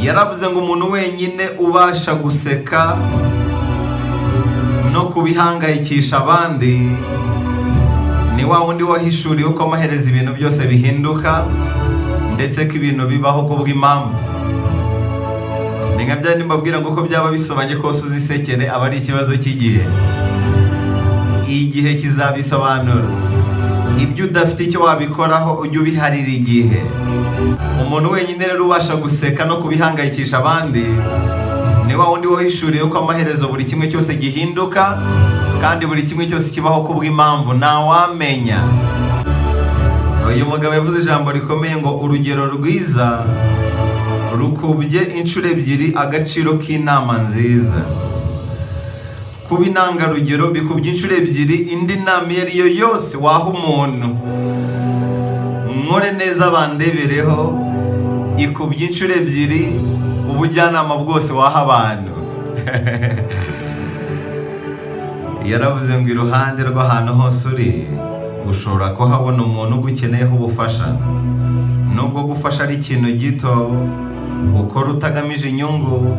Yaravuze ngo umuntu wenyine ubasha guseka no kubihangayikisha abandi ni wa wundi wahishuriwe ko amaherezo ibintu byose bihinduka, ndetse ko ibintu bibaho kubw'impamvu. Ni nka bya mbabwira ngo uko byaba bisobanye kose uzisekere, aba ari ikibazo cy'igihe. Igihe kizabisobanura. Ibyo udafite icyo wabikoraho, ujye ubiharira igihe. Umuntu wenyine rero ubasha guseka no kubihangayikisha abandi ni wa wundi wahishuriwe ko amaherezo buri kimwe cyose gihinduka, kandi buri kimwe cyose kibaho kubw'impamvu, ntawamenya. Uyu mugabo yavuze ijambo rikomeye ngo urugero rwiza rukubye inshuro ebyiri agaciro k'inama nziza. Kuba intangarugero bikubye inshuro ebyiri indi nama iyo ari yo yose waha umuntu. Nkore neza bandebereho ikubye inshuro ebyiri ubujyanama bwose waha abantu. Yaravuze ngo iruhande rw'ahantu hose uri ushobora kuhabona umuntu ugukeneyeho ubufasha. Nubwo gufasha ari ikintu gito ukora utagamije inyungu,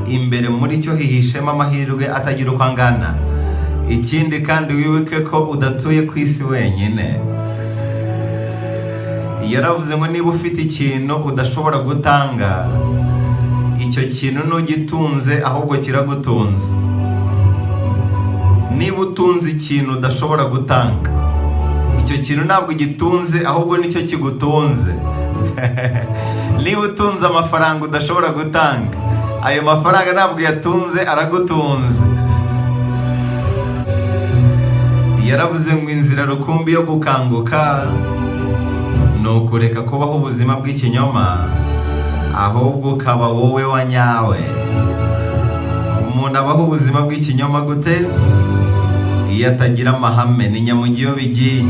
imbere muri cyo hihishemo amahirwe atagira uko angana. Ikindi kandi, wibuke ko udatuye ku isi wenyine. Yaravuze ngo niba ufite ikintu udashobora gutanga, icyo kintu ntugitunze, ahubwo kiragutunze. Niba utunze ikintu udashobora gutanga, icyo kintu ntabwo ugitunze, ahubwo nicyo kigutunze. Niba utunze amafaranga udashobora gutanga, ayo mafaranga ntabwo uyatunze, aragutunze. Yaravuze ngo inzira rukumbi yo gukanguka ni ukureka kubaho ubuzima bw'ikinyoma, ahubwo ukaba wowe wa nyawe. Umuntu abaho ubuzima bw'ikinyoma gute? Iyo atagira amahame, ni nyamugiye iyo bigiye.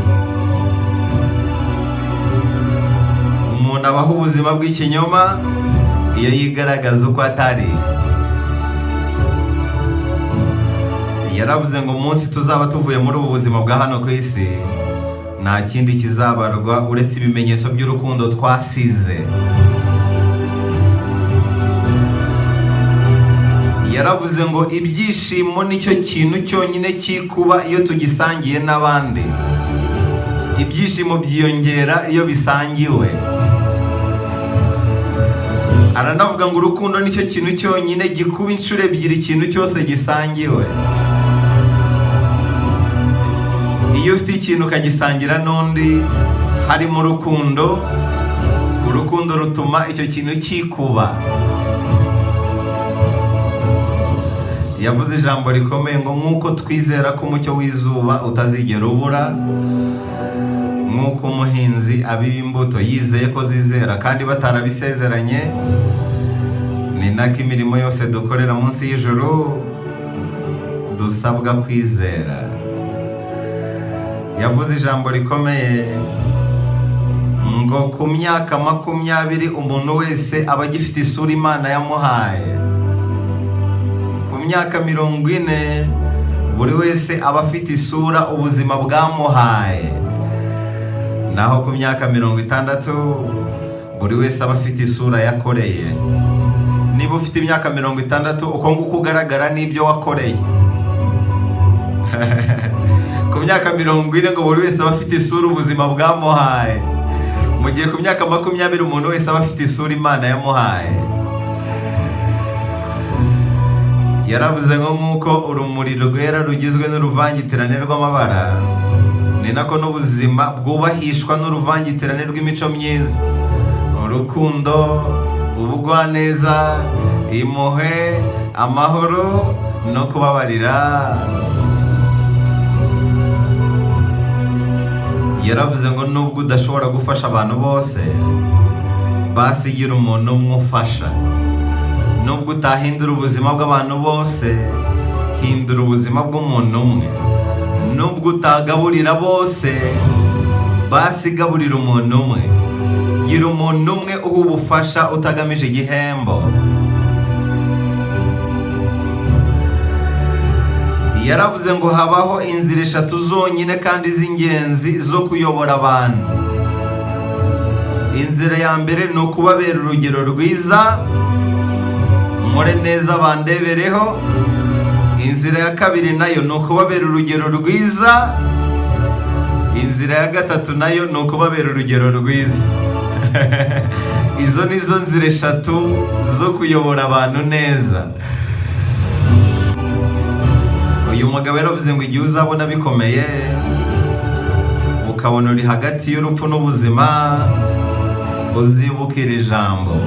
Umuntu abaho ubuzima bw'ikinyoma iyo yigaragaza uko atari. Yaravuze ngo umunsi tuzaba tuvuye muri ubu buzima bwa hano ku isi, nta kindi kizabarwa uretse ibimenyetso by'urukundo twasize. Yaravuze ngo ibyishimo nicyo kintu cyonyine cyikuba iyo tugisangiye n'abandi. Ibyishimo byiyongera iyo bisangiwe. Aranavuga ngo urukundo nicyo kintu cyonyine gikuba inshuro ebyiri ikintu cyose gisangiwe. Iyo ufite ikintu ukagisangira n'undi harimo urukundo, urukundo rutuma icyo kintu cyikuba. Yavuze ijambo rikomeye ngo nk'uko twizera ko umucyo w'izuba utazigera ubura, nk'uko umuhinzi abiba imbuto yizeye ko zizera kandi batarabisezeranye, ni nako imirimo yose dukorera munsi y'ijuru dusabwa kwizera. Yavuze ijambo rikomeye ngo ku myaka 20 umuntu wese aba agifite isura Imana yamuhaye. Ku myaka 40 buri wese aba afite isura ubuzima bwamuhaye. Naho ku myaka 60 buri wese aba afite isura yakoreye. Niba ufite imyaka 60, uko nguko ugaragara n'ibyo wakoreye. Ku myaka 40 ngo buri wese aba afite isura ubuzima bwamuhaye, mu gihe ku myaka 20 umuntu wese aba afite isura Imana yamuhaye. Yaravuze ngo nk'uko urumuri rwera rugizwe n'uruvangitirane rw'amabara, ni nako n'ubuzima bwubahishwa n'uruvangitirane rw'imico myiza: urukundo, ubugwaneza, impuhwe, amahoro no kubabarira. Yaravuze ngo nubwo udashobora gufasha abantu bose, basi gira umuntu umwe ufasha. Nubwo utahindura ubuzima bw'abantu bose, hindura ubuzima bw'umuntu umwe. Nubwo utagaburira bose, basi gaburira umuntu umwe. Gira umuntu umwe uha ubufasha utagamije igihembo. Yaravuze ngo habaho inzira eshatu zonyine kandi z'ingenzi zo kuyobora abantu. Inzira ya mbere ni ukubabera urugero rwiza. Nkore neza bandebereho. Inzira ya kabiri nayo ni ukubabera urugero rwiza. Inzira ya gatatu nayo ni ukubabera urugero rwiza. Izo ni zo nzira eshatu zo kuyobora abantu neza. Uyu mugabo yaravuze ngo igihe uzabona bikomeye, ukabona uri hagati y'urupfu n'ubuzima, uzibuka iri jambo: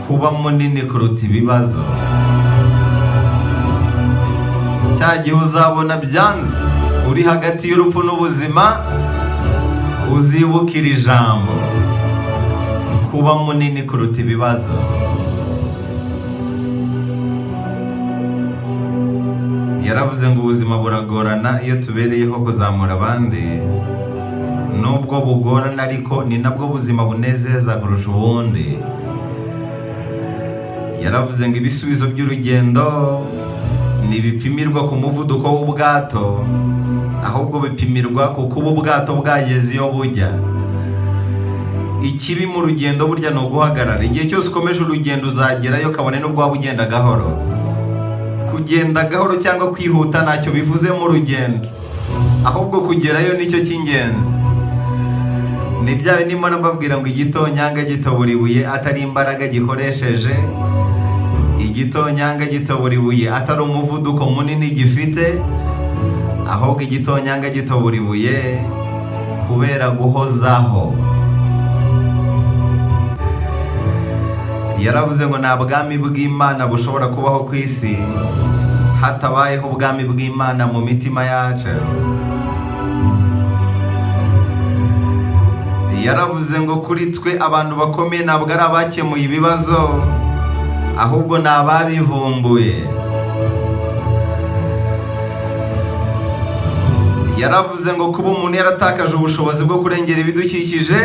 kuba munini kuruta ibibazo. Cya gihe uzabona byanze, uri hagati y'urupfu n'ubuzima, uzibuka iri jambo: kuba munini kuruta ibibazo. Yaravuze ngo ubuzima buragorana iyo tubereyeho kuzamura abandi. Nubwo bugorana ariko ni nabwo buzima bunezeza kurusha ubundi. Yaravuze ngo ibisubizo by'urugendo ntibipimirwa ku muvuduko w'ubwato, ahubwo bipimirwa ku kuba ubwato bwageze iyo bujya. Ikibi mu rugendo burya ni uguhagarara. Igihe cyose ukomeje urugendo uzagerayo, kabone n'ubwo waba ugenda gahoro. Kugenda gahoro cyangwa kwihuta ntacyo bivuze mu rugendo, ahubwo kugerayo nicyo cy'ingenzi. Ni bya bindi mbona mbabwira ngo igitonyanga gitobora ibuye atari imbaraga gikoresheje, igitonyanga gitobora ibuye atari umuvuduko munini gifite, ahubwo igitonyanga gitobora ibuye kubera guhozaho. Yaravuze ngo nta bwami bw'Imana bushobora kubaho ku isi hatabayeho ubwami bw'Imana mu mitima yacu. Yaravuze ngo kuri twe abantu bakomeye ntabwo ari abakemuye ibibazo, ahubwo ni ababivumbuye. Yaravuze ngo kuba umuntu yaratakaje ubushobozi bwo kurengera ibidukikije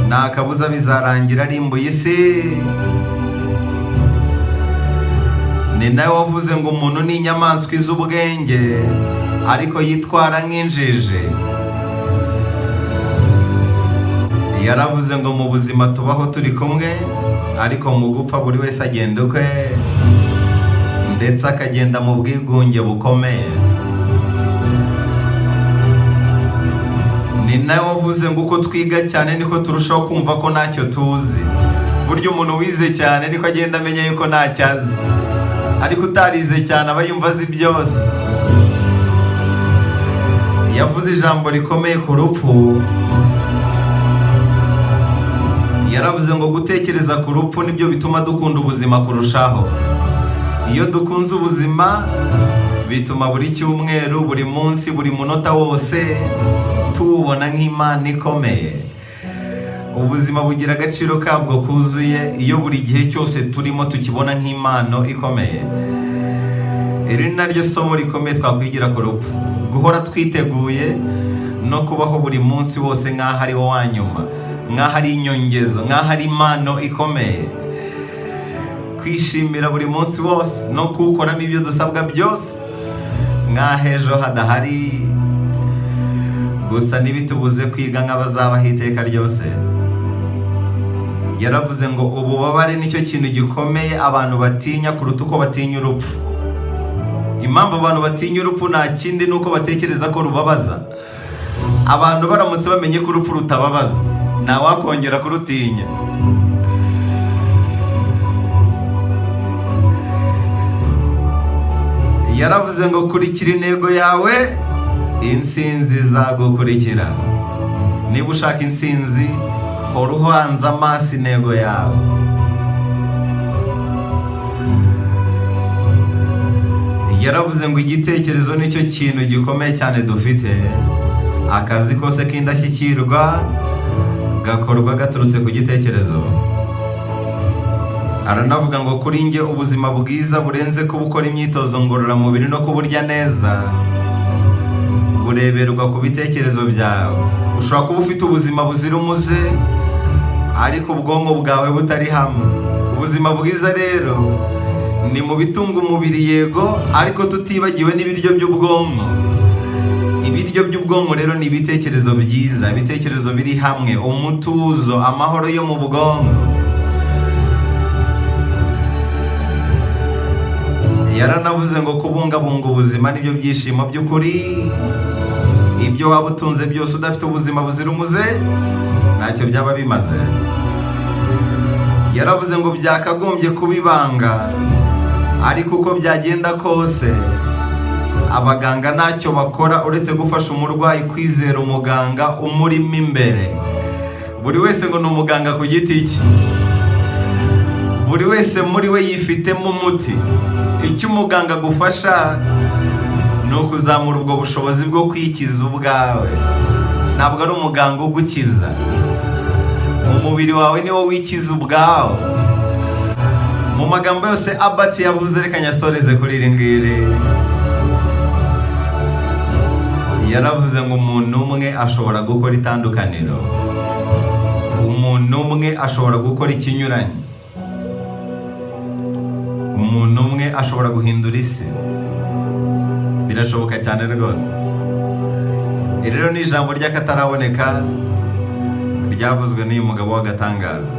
nta kabuza bizarangira arimbuye isi. Ni nawe wavuze ngo umuntu ni inyamaswa izi ubwenge ariko yitwara nk'injiji. Yaravuze ngo mu buzima tubaho turi kumwe, ariko mu gupfa buri wese agenda ukwe, ndetse akagenda mu bwigunge bukomeye. Ni nawe wavuze ngo uko twiga cyane niko turushaho kumva ko ntacyo tuzi. Burya umuntu wize cyane niko agenda amenya yuko ntacyo azi, ariko utarize cyane aba yumva azi byose. Yavuze ijambo rikomeye ku rupfu. Yaravuze ngo gutekereza ku rupfu nibyo bituma dukunda ubuzima kurushaho. Iyo dukunze ubuzima bituma buri cyumweru, buri munsi, buri munota wose tuwubona nk'Imana ikomeye. Ubuzima bugira agaciro kabwo kuzuye iyo buri gihe cyose turimo tukibona nk'impano ikomeye. Iri ni naryo somo rikomeye twakwigira ku rupfu: guhora twiteguye no kubaho buri munsi wose nk'aho ari wo wa nyuma, nk'aho ari inyongezo, nk'aho ari impano ikomeye. Kwishimira buri munsi wose no kuwukoramo ibyo dusabwa byose nk'aho ejo hadahari. Gusa ntibitubuze kwiga nk'abazabaho iteka ryose. Yaravuze ngo ububabare nicyo kintu gikomeye abantu batinya kuruta uko batinya urupfu. Impamvu abantu batinya urupfu nta kindi, ni uko batekereza ko rubabaza. Abantu baramutse bamenye ko urupfu rutababaza, ntawakongera kurutinya. Yaravuze ngo kurikira intego yawe, intsinzi izagukurikira. Niba ushaka intsinzi, hora uhanze amaso intego yawe. Yaravuze ngo igitekerezo nicyo kintu gikomeye cyane dufite. Akazi kose k'indashyikirwa gakorwa gaturutse ku gitekerezo. Aranavuga ngo kuri njye ubuzima bwiza burenze kuba ukora imyitozo ngororamubiri no kuburya neza, bureberwa ku bitekerezo byawe. Ushobora kuba ufite ubuzima buzira umuze ariko ubwonko bwawe butari hamwe. Ubuzima bwiza rero ni mu bitunga umubiri, yego, ariko tutibagiwe n'ibiryo by'ubwonko. Ibiryo by'ubwonko rero ni ibitekerezo byiza, ibitekerezo biri hamwe, umutuzo, amahoro yo mu bwonko. Yaranavuze ngo kubungabunga ubuzima nibyo byishimo by'ukuri. Ibyo waba utunze byose, udafite ubuzima buzira umuze, ntacyo byaba bimaze. Yaravuze ngo byakagombye kuba ibanga, ariko uko byagenda kose abaganga ntacyo bakora uretse gufasha umurwayi kwizera umuganga umurimo imbere. Buri wese ngo ni umuganga ku giti cye, buri wese muri we yifitemo umuti. Icyo umuganga agufasha ni ukuzamura ubwo bushobozi bwo kwikiza ubwawe. Ntabwo ari umuganga ugukiza, umubiri wawe ni wo wikiza ubwawe. Mu magambo yose Albert yavuze, reka nyasoreze kuri iri ngiri. Yaravuze ngo umuntu umwe ashobora gukora itandukaniro, umuntu umwe ashobora gukora ikinyuranye, umuntu umwe ashobora guhindura isi. Birashoboka cyane rwose. Iri rero ni ijambo ry'akataraboneka ryavuzwe n'uyu mugabo w'agatangaza.